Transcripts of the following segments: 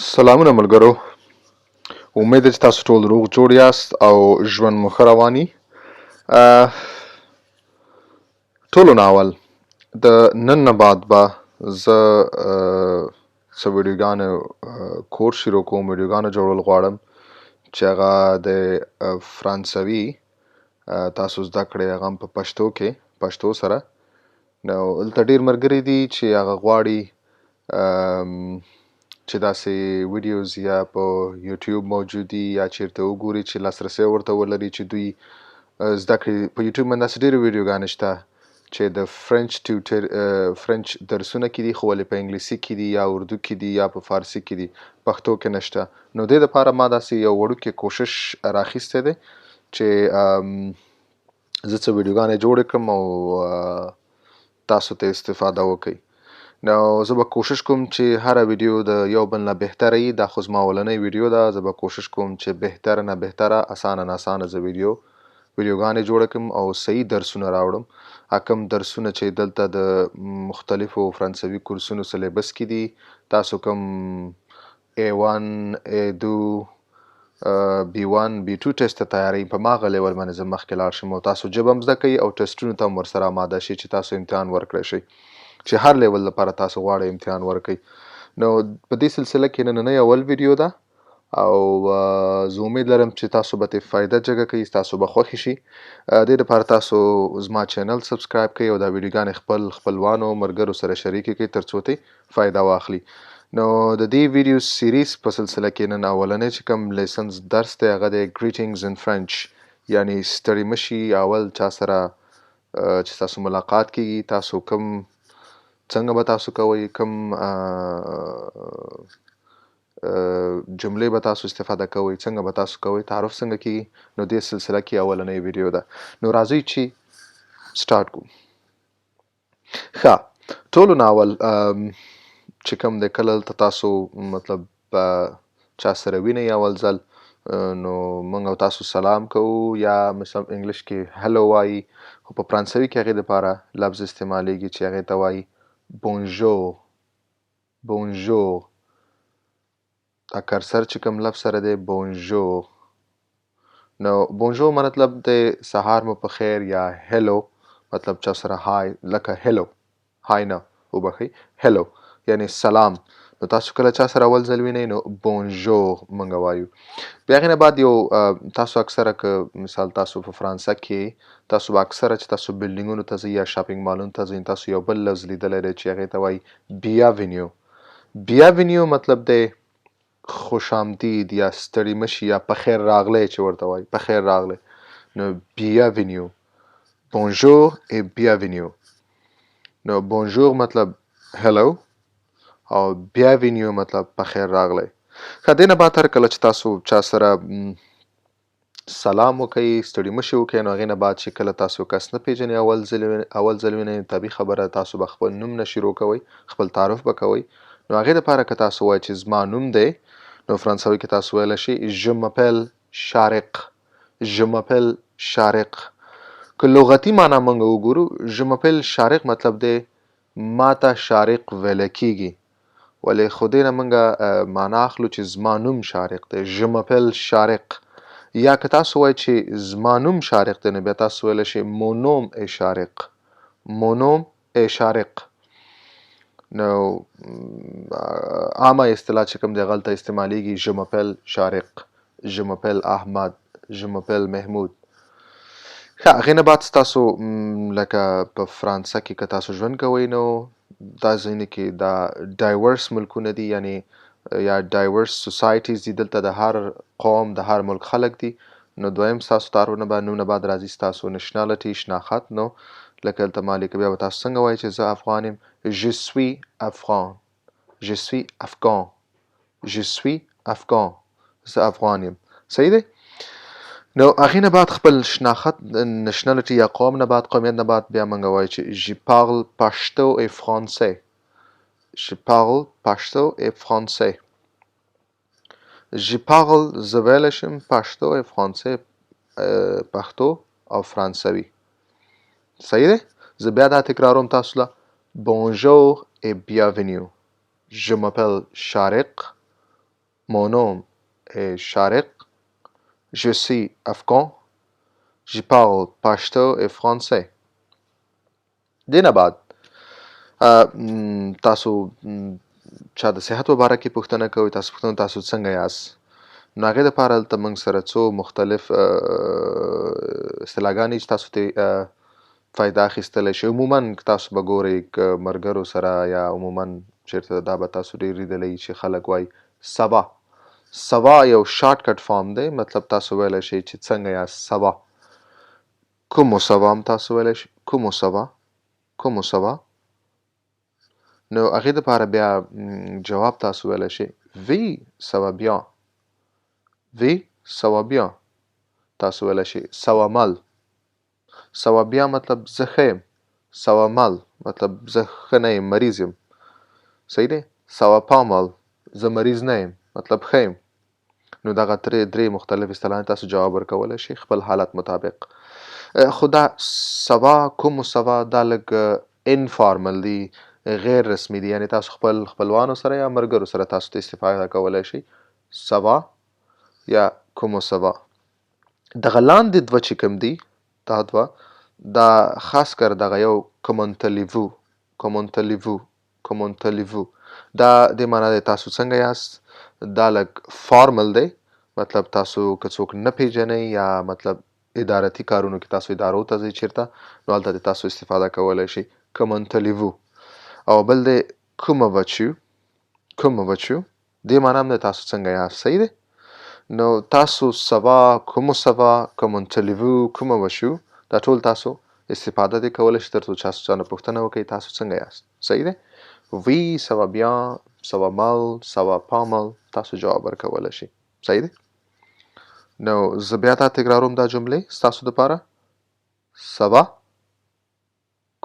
سلامونه ملګرو، امید چې تاسو ټول روغ جوړ یاست او ژوند مو ښه روان وي. ټولو نه اول د نن نه بعد به زه څه ویډیوګانو کورس شروع کوم، ویډیوګانو جوړول غواړم چې هغه د فرانسوي تاسو زده کړئ، هغه هم په پښتو کې، پښتو سره. نو دلته ډېر ملګري دي چې هغه غواړي چې داسې ویډیوز یا په یوټیوب موجود دي یا چیرته وګوري چې لاسرسی ورته ولري چې دوی زده کړي. په یوټیوب باندې داسې ډېرې ویډیوګانې شته چې د فرنچ ټیوټر فرنچ درسونه کې دي، خو ولې په انګلیسي کې دي یا اردو کې دي یا په فارسي کې دي، پښتو کې نشته. نو دې دپاره ما داسې یو وړوکی کوشش راخیستی دی چې زه څه ویډیوګانې جوړې کړم او تاسو ته استفاده وکړئ. نو زه به کوشش کوم چې هره ویډیو د یو بل نه بهتره وي. دا خو زما اولنۍ ویډیو ده، زه به کوشش کوم چې بهتره نه بهتره، اسانه نه اسانه زه ویډیوګانې جوړه کړم او صحیح درسونه راوړم. کوم درسونه چې دلته د مختلفو فرانسوي کورسونو سلیبس کې دي، تاسو کوم A1، A2، B1، B2 ټیسټ ته تیارئ، په ماغه لیول باندې زه مخکې لاړ شم او تاسو ژبه هم زده کوئ او ټیسټونو ته هم ورسره اماده شئ چې تاسو امتحان ورکړی شئ، چې هر لیول لپاره تاسو غواړئ امتحان ورکړئ. نو په دې سلسله کې نننۍ اول ویډیو ده او زه امید لرم چې تاسو به ترې فایده جګه کوئ، تاسو به خوښ شي. دې لپاره تاسو زما چینل سبسکرایب کړئ او دا ویډیوګانې خپل خپلوانو ملګرو سره شریکې کړئ ترڅو ترې فایده واخلي. نو د دې ویډیو سیریز په سلسله کې نن اولنی چې کوم lessons درس دی هغه دی Greetings in French، یعنی ستړي مشي. اول چا سره چې تاسو ملاقات کیږي، تاسو کوم څنګه به تاسو کوئ، کوم جملې به تاسو استفاده کوئ، څنګه به تاسو کوئ، تعارف څنګه کیږي. نو دې سلسله کې اولنۍ ویډیو ده. نو راځئ چې سټارټ کوو. ښه، ټولو نه اول چې کوم دی، کله دلته تاسو مطلب چا سره وینئ اول ځل، نو موږ او تاسو سلام کوو یا مثلا انګلیش کې hello وایي، خو په فرانسوي کې هغې دپاره لفظ استعمالیږي چې هغې ته وایي bonjour. Bonjour، دا cursor چې کوم لفظ سره دی bonjour. نو bonjour مطلب دی سهار مو په خیر یا hello، مطلب چا سره hi، لکه hello، hi نه وبخښئ، hello یعنی سلام. نو تاسو کله چا سره اول ځل وینئ نو bonjour موږ وایو. بیا هغې نه بعد یو تاسو اکثره که مثال تاسو په فرانسه کې تاسو به اکثره چې تاسو بلډینګونو ته ځئ یا shopping مالونو ته ځئ، تاسو یو بل لفظ لیدلی دی چې هغې ته وایي bienvenue. Bienvenue مطلب دی خوش آمدید یا ستړي مشي یا په خیر راغلی چې ورته وایي، په خیر راغلی. نو bienvenue، bonjour et bienvenue. نو bonjour مطلب hello او bienvenue مطلب په خیر راغلی. ښه، دې نه بعد هر کله چې تاسو چا سره سلام وکئ، ستړي مشي وکئ، نو هغې نه بعد چې کله تاسو کس نه پیژنئ، اول ځل وینئ، طبیعي خبره تاسو به خپل نوم نه شروع کوئ، خپل تعارف به کوئ. نو هغې دپاره که تاسو وایئ چې زما نوم دی، نو فرانسوي کې تاسو ویلی شئ je m'appelle شارق. Je m'appelle شارق. که لغتي معنا موږ وګورو، je m'appelle شارق مطلب دی ما ته شارق ویلی کیږي، ولې خو دې نه موږ معنا اخلو چې زما نوم شارق دی، je m'appelle شارق. یا که تاسو وایئ چې زما نوم شارق دی، نو بیا تاسو ویلی شئ mon nom est شارق. Mon nom est شارق. نو عامه اصطلاح چې کوم دی هغلته استعمالیږي je m'appelle شارق، je m'appelle احمد، je m'appelle محمود. ښه، هغې نه بعد ستاسو لکه په فرانسه کې که تاسو ژوند کوئ، نو دا ځایونو کې دا diverse ملکونه دي، یعنی یا diverse societies دي، دلته د هر قوم د هر ملک خلک دي. نو دویم ستاسو تعارف نه بعد نوم نه بعد راځي ستاسو nationality، شناخت. نو لکه دلته ما لیکه، بیا به تاسو څنګه وایئ چې زه افغان یم؟ Je suis afghan. Je suis afghan. Je suis afghan. زه افغان یم. صحیح دی؟ نو هغې نه بعد خپل شناخت nationality یا قوم نه بعد، قومیت نه بعد بیا موږ وایو چې je parle pashto et français. Je parle pashto et français. Je parle زه ویلی شم pashto et français، پښتو او فرانسوي. صحیح دی؟ زه بیا دا تکراروم تاسو له bonjour et bienvenue. Je m'appelle شارق. Mon nom est Shariq. Je suis afghan. Je parle pashto et français. دې نه بعد تاسو چا د صحت په باره کې پوښتنه کوئ، تاسو پوښتنه تاسو څنګه یاست، نو هغې دپاره دلته موږ سره څو مختلف اصطلاحګانې چې تاسو ترې فایده اخیستلی شئ. عموما که تاسو به ګورئ که ملګرو سره یا عموما چېرته دا به تاسو ډېر لیدلی چې خلک وایي سبا. سوا یو شارټ کټ فارم دی، مطلب تاسو ویلی شئ چې څنګه یاست سوا. کومو سوا هم تاسو ویلی شئ، کومو سوا، کومو سوا. نو هغې دپاره بیا جواب تاسو ویلی شئ وی سوا بیا، وی سوا بیا. تاسو ویلی شئ سوا مل. سوا بیا مطلب زه ښه یم، سوا مل مطلب زه ښه نه یم، مریض یم. صحیح دی. سوا پامل زه مریض نه یم، مطلب ښه یم. نو دغه درې مختلف اصطلاحات تاسو جواب ورکولی شئ خپل حالت مطابق. خو دا سوا، کوم سوا، دا لږ انفارمل دی، غیر رسمي دی، یعنی تاسو خپل خپلوانو سره یا ملګرو سره تاسو ته استفاده کولی شئ سوا یا کوم سوا. دغه لاندې دوه چې کوم دي، دا دوه، دا خاص کر دغه یو کومونتلیوو، کومونتلیوو، کومونتلیوو، دا دې معنا دی تاسو څنګه یاست. دا لږ فارمل دی، مطلب تاسو که څوک نه پیژنئ یا مطلب ادارتي کارونو کې تاسو ادارو ته ځئ چېرته، نو هلته دې تاسو استفاده کولی شئ کومونتلیوو. او بل دی کومه بچو، کومه بچو، دې معنا هم دی تاسو څنګه یاست. صحیح دی. نو تاسو سوا، کومو سوا، کومونتلیوو، کومه بچو، دا ټول تاسو استفاده دې کولی شئ ترڅو چا نه پوښتنه وکړئ تاسو څنګه یاست. صحیح دی. وی سوا بیا، سوا مل، سوا پامل، تاسو جواب ورکولی شئ. صحیح دی. نو زه بیا دا تکراروم دا جملې ستاسو دپاره. سوا،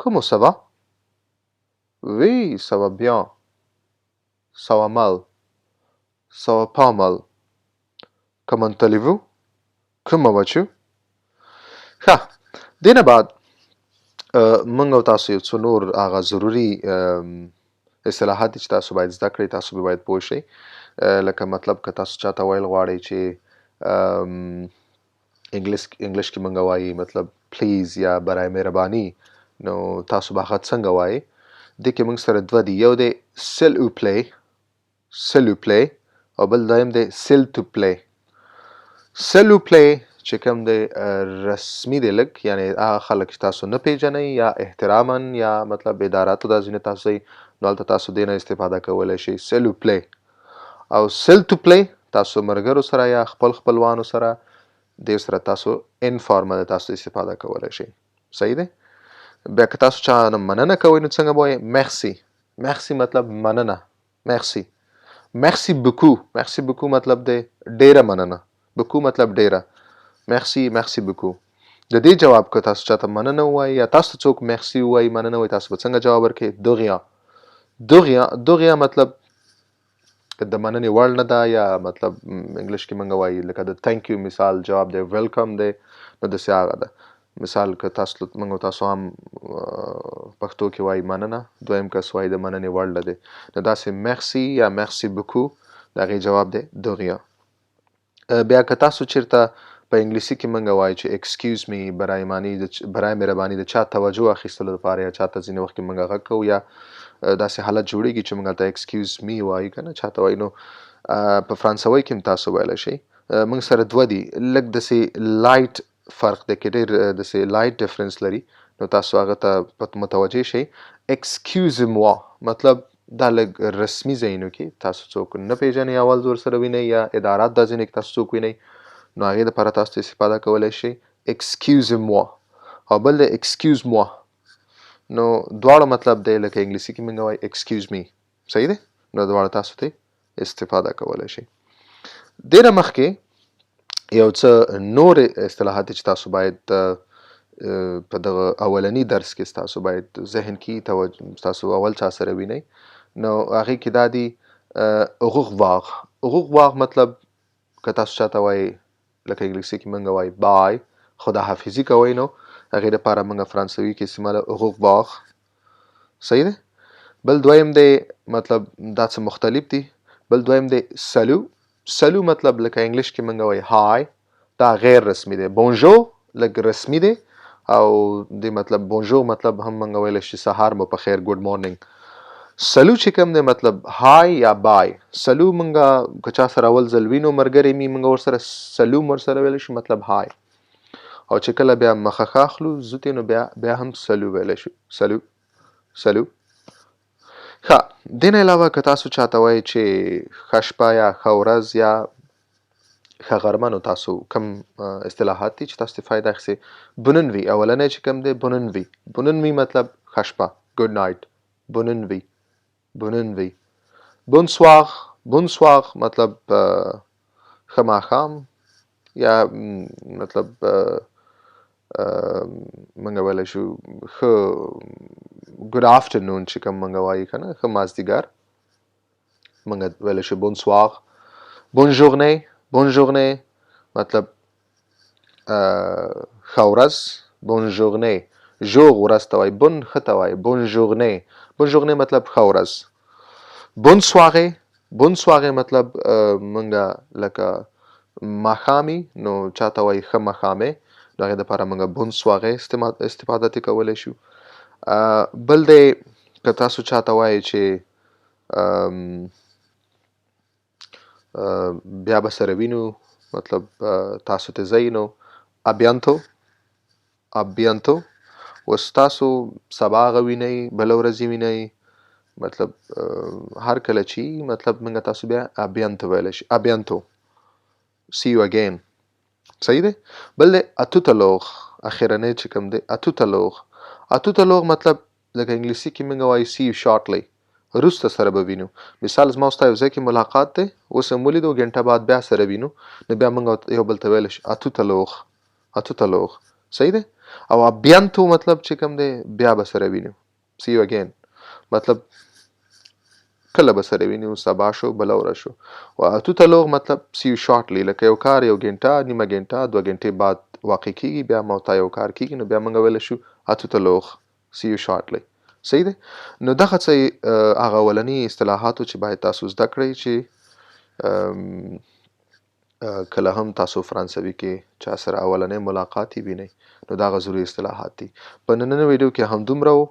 کومو سوا، وی سوا بیا، سوا مل، سوا پامل، کومونتلیوو، کومه بچو. ښه، دې نه بعد موږ او تاسو یو څو نور هغه ضروري اصطلاحات دي چې تاسو باید زده کړئ، تاسو به باید پوه شئ. لکه مطلب که تاسو چاته ویل غواړئ چې انګلیش کې موږ وایي مطلب پلیز یا برای مهرباني، نو تاسو به هغه څنګه وایئ؟ دې کې موږ سره دوه دي، یو دی سل او پلی، سل او پلی، او بل دویم دی سل تو پلی. سل او پلی چې کوم دی رسمي دی لږ، یعنی هغه خلک چې تاسو نه پیژنئ یا احتراما یا مطلب اداراتو دا ځینې تاسو ځئ، نو هلته تاسو دې نه استفاده کولی شئ سل او پلی. او سل تو پلی تاسو ملګرو سره یا خپل خپلوانو سره دې سره تاسو انفارمل تاسو استفاده کولی شئ. صحیح دی. بیا که تاسو چا نه مننه کوئ نو څنګه به وایئ؟ مرسي. مرسي مطلب مننه، مرسي. مرسي بکو، مرسي بکو مطلب دی ډېره مننه، بکو مطلب ډېره، مرسي، مرسي بکو. د دې جواب که تاسو چاته مننه ووایئ یا تاسو ته څوک مرسي ووایي، مننه ووایي، تاسو به څنګه جواب ورکړئ؟ دغیا. دغیا، دغیا مطلب د مننې وړ نه ده، یا مطلب انګلیش کې موږ وایي لکه د ثانک یو مثال جواب دی، ویلکم دی، نو داسې هغه ده. مثال که تاسو موږ تاسو هم پښتو کې وایي مننه، دویم کس وایي د مننې وړ نه دی، نو داسې مرسي یا مرسي بکو د هغې جواب دی دغیا. بیا که تاسو چېرته په انګلیسي کې موږ وایو چې اکسکیوز می، برای معنی د برای مهرباني د چا توجه اخیستلو لپاره یا چا ته ځینې وخت کې موږ غږ کوو یا داسې حالت جوړېږي چې موږ هلته اکسکیوز می وایو که نه چا ته وایو، نو په فرانسوۍ کې هم تاسو ویلی شئ. موږ سره دوه دي، لږ داسې لایټ فرق دی کې ډېر داسې لایټ ډفرنس لري، نو تاسو هغه ته متوجه شئ. اکسکیوز موا مطلب دا لږ رسمي ځایونو کې تاسو څوک نه پېژنئ، اول ځل سره وینئ یا ادارات دا ځینې کې تاسو څوک وینئ، نو هغې دپاره تاسو ته استفاده کولی شئ اکسکیوز موا. او بل دی اکسکیوز موا، نو دواړو مطلب دی لکه انګلیسي کې موږ وایو اکسکیوز می. صحیح دی. نو دواړه تاسو ته استفاده کولی شئ. دې نه مخکې یو څه نور اصطلاحات چې تاسو باید په دغه اولني درس کې تاسو باید ذهن کې تاسو اول چا سره وینئ، نو هغې کې دا دي غوغواغ. غوغواغ مطلب که تاسو چاته وایئ لکه انګلیسي کې موږ وایو بای، خدا حافظي کوئ، نو هغې دپاره موږ فرانسوي کې استعمالوو غوغواغ. صحیح دی. بل دویم دی مطلب دا څه مختلف دي. بل دویم دی سلو. Salut مطلب لکه انګلیش کې مونږ وایي hi، دا غیر رسمي دی. Bonjour لږ رسمي دی، او دې مطلب bonjour مطلب هم مونږ ویلی شو سهار مو په خیر، good morning. Salut چې کوم دی مطلب hi یا bye. Salut مونږ که چا سره اول ځل وینو ملګری مي، مونږ ورسره salut ورسره ویلی شو، مطلب hi. او چې کله بیا مخه ښه اخلو زوتې، نو بیا هم salut ویلی شو، salut salut. ښه، دې نه علاوه که تاسو چاته وایئ چې ښه شپه یا ښه ورځ یا ښه غرمه، نو تاسو کوم اصطلاحات دي چې تاسو ترې فایده اخیستئ؟ Bonne nuit اولنی چې کوم دی bonne nuit. Bonne nuit مطلب ښه شپه، good night. Bonne nuit، bonne nuit. Bonsoir، bonsoir مطلب ښه ماښام یا مطلب موږ ویلی شو ښه good afternoon چې کوم موږ وایو که نه، ښه مازدیګر موږ ویلی شو bonsoir. Bonne journée، bonne journée مطلب ښه ورځ. Bonne journée، jour ورځ ته وایي، bonne ښه ته وایي. Bonne journée، bonne journée مطلب ښه ورځ. Bonne soirée، bonne soirée مطلب موږ لکه ماښامي، نو چاته وایي ښه ماښامې، نو هغې دپاره موږ bonne soirée استفاده ترې کولی شو. بل دی که تاسو چاته وایئ چې بیا به سره وینو، مطلب تاسو ته ځئ، نو à bientôt، à bientôt. اوس تاسو سبا هغه وینئ، بله ورځ یې وینئ، مطلب هر کله چې مطلب موږ تاسو بیا à bientôt ویلی شي، à bientôt، see you again. صحیح دی. بل دی à tout à l'heure، اخرنی چې کوم دی à tout à l'heure. À tout à l'heure مطلب لکه انګلیسي کې موږ وایو see you shortly، وروسته سره به وینو. مثال زما او ستا یو ځای کې ملاقات دی، اوس هم ولیدو، ګنټه بعد بیا سره وینو، نو بیا موږ یو بل ته ویلی شو à tout à l'heure، à tout à l'heure. صحیح دی. او à bientôt مطلب چې کوم دی بیا به سره وینو، see you again مطلب کله به سره وینو، سبا شو، بله ورځ شو. او à tout à l'heure مطلب see you shortly، لکه یو کار یو ګنټه، نیمه ګنټه، 2 ګنټې بعد واقع کیږي، بیا ما او تا یو کار کیږي، نو بیا موږ ویلی شو à tout à l'heure، see you shortly. صحیح دی. نو دغه څه هغه اولني اصطلاحاتو چې باید تاسو زده کړئ چې کله هم تاسو فرانسوي کې چا سره اولنی ملاقات یې وینئ، نو دغه ضروري اصطلاحات دي. په نننۍ ویډیو کې همدومره و.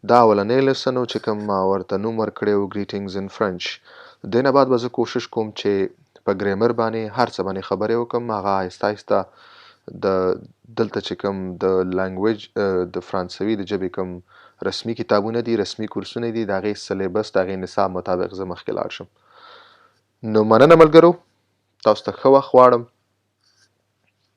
دا اولنی lesson و چې کوم ما ورته نوم ورکړی و greetings in French. دې نه بعد به زه کوشش کوم چې په ګرامر باندې هر څه باندې خبرې وکړم، هغه آهسته آهسته د دلته چې کوم د language د فرانسوي د ژبې کوم رسمي کتابونه دي، رسمي کورسونه دي، د هغې syllabus، د هغې نصاب مطابق زه مخکې لاړ شم. نو مننه ملګرو، تاسو ته ښه وخت غواړم.